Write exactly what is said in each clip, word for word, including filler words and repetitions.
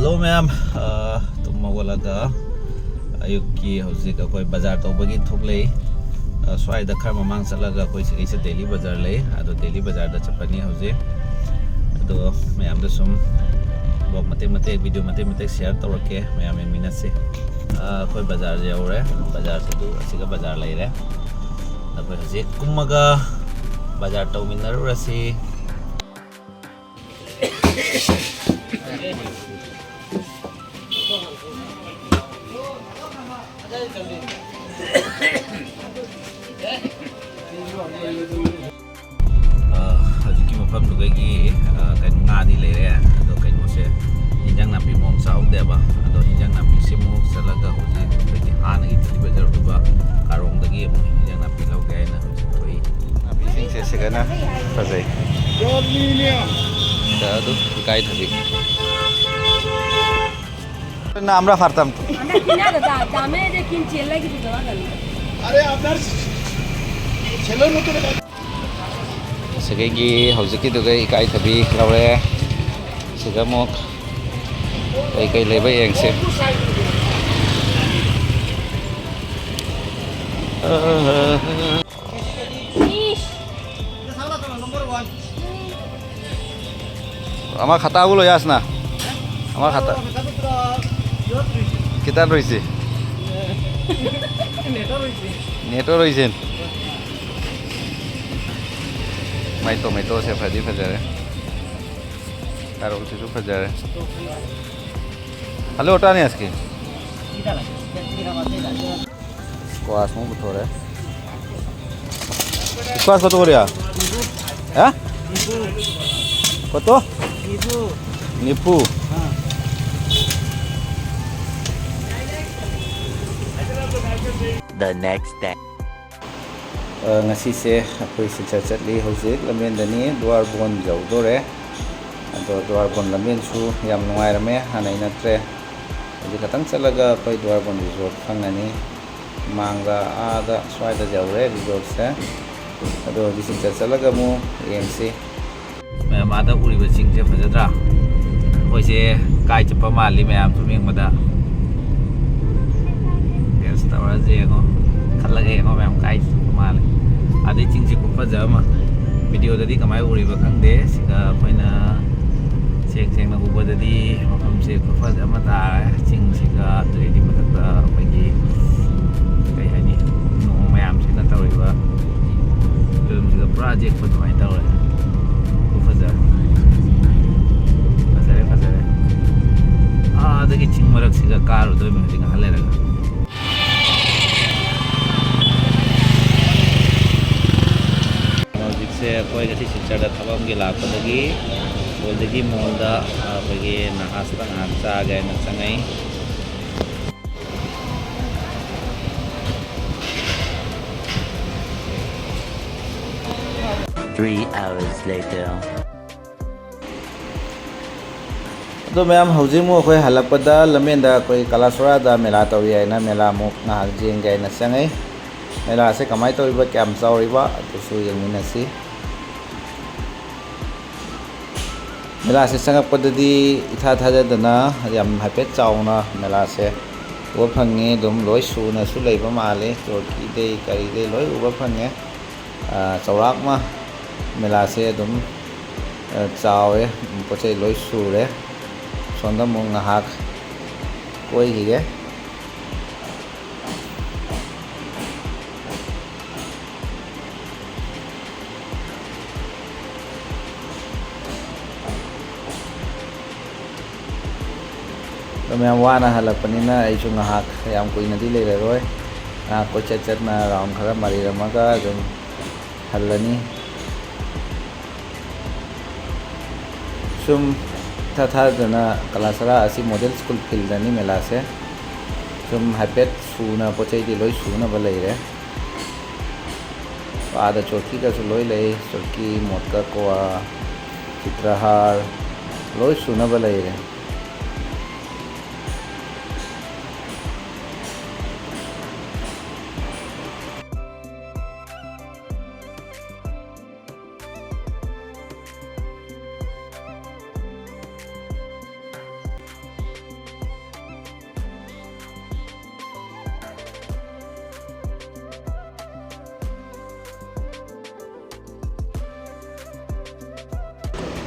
Hello ꯃꯌꯥꯝ, ꯑ, ꯇꯨꯝ ꯍꯧꯒꯠꯂꯒ ꯑꯌꯨꯛꯀꯤ ꯍꯧꯖꯤꯛ ꯑꯩꯈꯣꯏ ꯕꯖꯥꯔ ꯇꯧꯕꯒꯤ ꯊꯣꯛꯂꯛꯏ꯫ ꯑ, ꯁ꯭ꯋꯥꯏꯗ ꯈꯔ ꯃꯃꯥꯡ ꯆꯠꯂꯒ ꯑꯩꯈꯣꯏ ꯁꯤꯒꯤꯁꯦ ꯗꯦꯂꯤ ꯕꯖꯥꯔ ꯂꯩ, ꯑꯗꯣ ꯗꯦꯂꯤ ꯕꯖꯥꯔꯗ ꯆꯠꯄꯅꯤ ꯍꯧꯖꯤꯛ꯫ ꯑꯗꯣ ꯃꯌꯥꯝꯗ ꯁꯨꯝ vlog ꯃꯇꯦꯛ ꯃꯇꯦꯛ, video ꯃꯇꯦꯛ ꯃꯇꯦꯛ share ꯇꯧꯔꯛꯀꯦ, ꯃꯌꯥꯝ ꯌꯦꯡꯃꯤꯟꯅꯁꯤ꯫ ꯑ, ꯑꯩꯈꯣꯏ ꯕꯖꯥꯔꯁꯦ ꯌꯧꯔꯦ, ꯕꯖꯥꯔꯁꯤꯗꯨ ꯑꯁꯤꯒ ꯕꯖꯥꯔ ꯂꯩꯔꯦ꯫ ꯑꯩꯈꯣꯏ ꯍꯧꯖꯤꯛ ꯀꯨꯝꯃꯒ ꯕꯖꯥꯔ ꯇꯧꯃꯤꯟꯅꯔꯨꯔꯁꯤ꯫ ꯑ, ꯍꯧꯖꯤꯛꯀꯤ ꯃꯐꯝꯗꯨꯗꯒꯤ, ꯑ, ꯀꯩꯅꯣ, ꯉꯥꯗꯤ ꯂꯩꯔꯦ, ꯑꯗꯣ ꯀꯩꯅꯣꯁꯦ, ꯏꯟꯖꯥꯡ ꯅꯥꯄꯤ ꯃꯑꯣꯡ ꯆꯥꯍꯧꯗꯦꯕ꯫ ꯑꯗꯣ ꯏꯟꯖꯥꯡ ꯅꯥꯄꯤꯁꯦ ꯑꯃꯨꯛ ꯆꯠꯂꯒ ꯍꯧꯖꯤꯛ ꯑꯩꯈꯣꯏꯒꯤ ꯍꯥꯟꯅꯒꯤ ꯗꯦꯂꯤ ꯕꯖꯥꯔ ꯑꯣꯏꯕ ꯀꯥꯔꯣꯡꯗꯒꯤ ꯑꯃꯨꯛ ꯏꯟꯖꯥꯡ ꯅꯥꯄꯤ ꯂꯧꯒꯦ ꯍꯥꯏꯅ ꯍꯧꯖꯤꯛ ꯊꯣꯛꯏ꯫ ꯅꯥꯄꯤꯁꯤꯡꯁꯦ ꯁꯤꯒꯅ ꯐꯖꯩ꯫ ꯁꯤꯗ ꯑꯗꯨꯝ ꯏꯀꯥꯏꯊꯕꯤ꯫ নাম আমরা পারতাম তো। আমরা কিনা দাদা, দামে যে কিনছি, এর লাগি তো দেওয়া গেল। আরে, আপনার ছেলের মতো। ꯁꯤꯗꯒꯤ ꯍꯧꯖꯤꯛꯀꯤꯗꯨꯒ ꯏꯀꯥꯏꯊꯕꯤ ꯂꯧꯔꯦ꯫ ꯁꯤꯗ ꯑꯃꯨꯛ ꯀꯩꯀꯩ ꯂꯩꯕ ꯌꯦꯡꯁꯤ꯫ ꯑ, ꯑ, ꯑ, ꯑ꯫ ꯏꯁ꯫ আমাৰ খাতাগুলো লৈ আছ না। আমাৰ খাতা। কিতাপ ৰৈছে। নেটৰ ৰৈছে। ꯃꯥꯏ ꯇꯣꯃꯦꯇꯣꯁꯦ ꯐꯗꯤ ꯐꯖꯔꯦ꯫ ꯀꯥꯔꯣꯠꯁꯤꯁꯨ ꯐꯖꯔꯦ꯫ ꯑꯂꯨ ꯑꯇꯥꯅꯤ ꯑꯁꯀꯤ꯫ Squash ꯑꯃ ꯄꯨꯊꯣꯔꯛꯑꯦ꯫ Squash ꯀꯣꯠꯇꯣꯛꯑꯣꯔꯤꯌꯥ? ꯍꯥ? ꯀꯣꯠꯇꯣ? ꯅꯤꯐꯨ꯫ The next day. ꯑ, ꯉꯁꯤꯁꯦ ꯑꯩꯈꯣꯏ ꯁꯤꯜꯆꯔ ꯆꯠꯂꯤ, ꯍꯧꯖꯤꯛ ꯂꯝꯕꯦꯟꯗꯅꯤ, ꯗꯨꯋꯥꯔꯕꯣꯟ ꯌꯧꯗꯣꯔꯦ꯫ ꯑꯗꯣ ꯗꯨꯋꯥꯔꯕꯣꯟ ꯂꯝꯕꯦꯟꯁꯨ ꯌꯥꯝ ꯅꯨꯡꯉꯥꯏꯔꯝꯃꯦ, ꯍꯥꯟꯅꯩ ꯅꯠꯇ꯭ꯔꯦ꯫ ꯍꯧꯖꯤꯛ ꯈꯛꯇꯪ ꯆꯠꯂꯒ ꯑꯩꯈꯣꯏ ꯗꯨꯋꯥꯔꯕꯣꯟ ꯔꯤꯖꯣꯔꯠ ꯐꯪꯉꯅꯤ꯫ ꯃꯥꯡꯗ ꯑꯥꯗ ꯁ꯭ꯋꯥꯏꯗ ꯌꯧꯔꯦ ꯔꯤꯖꯣꯔꯠꯁꯦ꯫ ꯑꯗꯣ ꯍꯧꯖꯤꯛ ꯁꯤꯜꯆꯔ ꯆꯠꯂꯒ ꯑꯃꯨꯛ ꯌꯦꯡꯁꯤ꯫ ꯃꯌꯥꯝ ꯑꯥꯗ ꯎꯔꯤꯕ ꯆꯤꯡꯁꯦ ꯐꯖꯗ꯭ꯔꯥ? ꯑꯩꯈꯣꯏꯁꯦ ꯀꯥꯏ ꯆꯠꯄ ꯃꯥꯜꯂꯤ ꯃꯌꯥꯝ ꯁꯨꯝ ꯌꯦꯡꯕꯗ? Guess ꯇꯧꯔꯁꯦ, ꯌꯦꯡꯉꯣ, ꯈꯜꯂꯒ ꯌꯦꯡꯉꯣ ꯃꯌꯥꯝ, ꯀꯥꯏ ꯆꯠꯄ ꯃꯥꯜꯂꯤ? ꯑꯗꯩ ꯆꯤꯡꯁꯦ ꯈꯨꯐꯖ ꯑꯃ, videoꯗꯗꯤ ꯀꯃꯥꯏꯅ ꯎꯔꯤꯕ ꯈꯪꯗꯦ꯫ ꯁꯤꯒ ꯑꯩꯈꯣꯏꯅ ꯁꯦꯡ ꯁꯦꯡꯅ ꯎꯕꯗꯗꯤ ꯃꯐꯝꯁꯦ ꯈꯨꯐꯖ ꯑꯃ ꯇꯥꯔꯦ꯫ ꯆꯤꯡꯁꯤꯒ, ꯑꯗꯨꯗꯩꯗꯤ ꯃꯊꯛꯇ ꯑꯩꯈꯣꯏꯒꯤ, ꯀꯩ ꯍꯥꯏꯅꯤ, ꯅꯣꯡ ꯃꯌꯥꯝꯁꯤꯅ ꯇꯧꯔꯤꯕ ꯐꯤꯂꯝꯁꯤꯒ ꯄꯨꯔꯥ ꯌꯦꯛꯄ ꯑꯗꯨꯃꯥꯏꯅ ꯇꯧꯔꯦ꯫ ꯈꯨꯐꯖ ꯑꯃ꯫ ꯐꯖꯔꯦ, ꯐꯖꯔꯦ꯫ ꯑꯥꯗꯒꯤ ꯆꯤꯡ ꯃꯔꯛꯁꯤꯒ ꯀꯥꯔꯨꯗꯣꯏꯅꯦ ꯍꯧꯖꯤꯛ ꯉꯥꯏꯍꯥꯛ ꯂꯩꯔꯒ꯫ ꯍꯧꯖꯤꯛꯁꯦ ꯑꯩꯈꯣꯏ ꯉꯁꯤ ꯁꯤꯜꯆꯔꯗ ꯊꯕꯛ ꯑꯃꯒꯤ ꯂꯥꯛꯄꯗꯒꯤ ꯃꯣꯜꯗꯒꯤ ꯃꯣꯜꯗ ꯑꯩꯈꯣꯏꯒꯤ ꯅꯍꯥꯁꯇ ꯉꯥꯏꯍꯥꯛ ꯆꯥꯒꯦ ꯍꯥꯏꯅ ꯆꯪꯉꯛꯏ꯫ Three hours later. ꯑꯗꯣ ꯃꯌꯥꯝ, ꯍꯧꯖꯤꯛ ꯑꯃꯨꯛ ꯑꯩꯈꯣꯏ ꯍꯜꯂꯛꯄꯗ ꯂꯝꯕꯦꯟꯗ ꯑꯩꯈꯣꯏ ꯀꯂꯥꯁꯣꯔꯥꯗ ꯃꯦꯂꯥ ꯇꯧꯔꯤ ꯍꯥꯏꯅ ꯃꯦꯂꯥ ꯑꯃꯨꯛ ꯉꯥꯏꯍꯥꯛ ꯌꯦꯡꯒꯦ ꯍꯥꯏꯅ ꯆꯪꯉꯛꯏ꯫ ꯃꯦꯂꯥꯁꯦ ꯀꯃꯥꯏꯅ ꯇꯧꯔꯤꯕ, ꯀꯌꯥꯝ ꯆꯥꯎꯔꯤꯕ, ꯑꯗꯨꯁꯨ ꯌꯦꯡꯃꯤꯟꯅꯁꯤ꯫ ꯃꯦꯂꯥꯁꯦ ꯆꯪꯉꯛꯄꯗꯗꯤ ꯏꯊꯥ ꯊꯥꯖꯗꯅ ꯌꯥꯝ ꯍꯥꯏꯐꯦꯠ ꯆꯥꯎꯅ ꯃꯦꯂꯥꯁꯦ ꯎꯕ ꯐꯪꯉꯦ꯫ ꯑꯗꯨꯝ ꯂꯣꯏ ꯁꯨꯅꯁꯨ ꯂꯩꯕ ꯃꯥꯜꯂꯦ, ꯆꯣꯔꯀꯤꯗꯩ ꯀꯔꯤꯗꯩ ꯂꯣꯏ ꯎꯕ ꯐꯪꯉꯦ꯫ ꯑ, ꯆꯥꯎꯔꯥꯛꯅ ꯃꯦꯂꯥꯁꯦ ꯑꯗꯨꯝ, ꯑ, ꯆꯥꯎꯋꯦ, ꯄꯣꯠ ꯆꯩ ꯂꯣꯏ ꯁꯨꯔꯦ꯫ ꯁꯣꯝꯗ ꯑꯃꯨꯛ ꯉꯥꯏꯍꯥꯛ ꯀꯣꯏꯈꯤꯒꯦ꯫ ꯑꯗꯣ ꯃꯌꯥꯝ ꯋꯥꯅ ꯍꯜꯂꯛꯄꯅꯤꯅ ꯑꯩꯁꯨ ꯉꯥꯏꯍꯥꯛ, ꯌꯥꯝ ꯀꯨꯏꯅꯗꯤ ꯂꯩꯔꯔꯣꯏ꯫ ꯉꯥꯏꯍꯥꯛ ꯀꯣꯏꯆꯠ ꯆꯠꯅ round ꯈꯔ ꯃꯔꯤꯔꯝꯃꯒ ꯑꯗꯨꯝ ꯍꯜꯂꯅꯤ꯫ ꯁꯨꯝ ꯏꯊꯥ ꯊꯥꯖꯗꯅ ꯀꯂꯥꯁꯔꯥ ꯑꯁꯤ model school field ꯑꯅꯤ ꯃꯦꯂꯥꯁꯦ꯫ ꯁꯨꯝ ꯍꯥꯏꯐꯦꯠ ꯁꯨꯅ ꯄꯣꯠ ꯆꯩꯗꯤ ꯂꯣꯏ ꯁꯨꯅꯕ ꯂꯩꯔꯦ꯫ ꯑꯥꯗ ꯆꯣꯔꯀꯤꯒꯁꯨ ꯂꯣꯏ ꯂꯩ꯫ ꯆꯣꯔꯀꯤ, ꯃꯣꯠꯀ ꯀꯣꯋꯥ, ꯆꯤꯇ꯭ꯔꯍꯥꯔ ꯂꯣꯏ ꯁꯨꯅꯕ ꯂꯩꯔꯦ꯫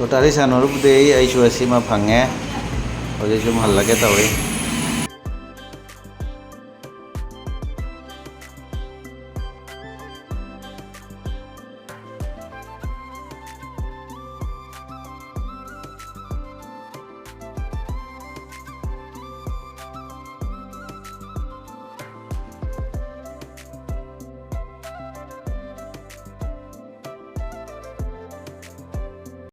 ꯂꯣꯇꯥꯔꯤ ꯁꯥꯟꯅꯔꯨꯕꯗꯒꯤ ꯑꯩꯁꯨ ꯑꯁꯤꯃ ꯐꯪꯉꯦ꯫ ꯍꯧꯖꯤꯛ ꯁꯨꯝ ꯍꯜꯂꯒꯦ ꯇꯧꯔꯤ꯫